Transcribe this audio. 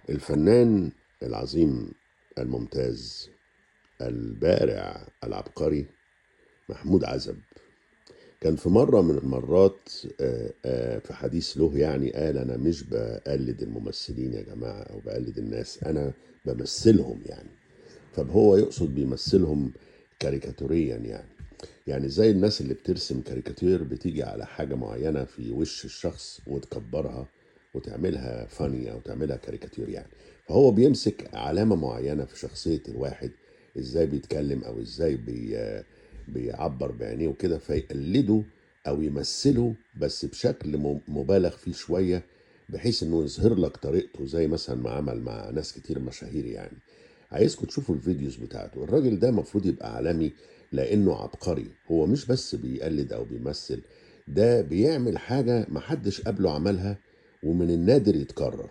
الفنان العظيم الممتاز البارع العبقري محمود عزب كان في مرة من المرات في حديث له يعني قال أنا مش بقلد الممثلين يا جماعة أو بقلد الناس، أنا بمثلهم يعني. فهو يقصد بيمثلهم كاريكاتوريا يعني زي الناس اللي بترسم كاريكاتير بتيجي على حاجة معينة في وش الشخص وتكبرها وتعملها funny أو تعملها كاريكاتير يعني. فهو بيمسك علامة معينة في شخصية الواحد، إزاي بيتكلم أو إزاي بيعبر بعينيه وكده، فيقلده أو يمثله بس بشكل مبالغ فيه شوية، بحيث إنه يظهر لك طريقته، زي مثلا ما عمل مع ناس كتير مشاهير يعني. عايزكم تشوفوا ال videos بتاعته. الراجل ده مفروض يبقى عالمي لأنه عبقري. هو مش بس بيقلد أو بيمثل، ده بيعمل حاجة محدش قبله عملها ومن النادر يتكرر.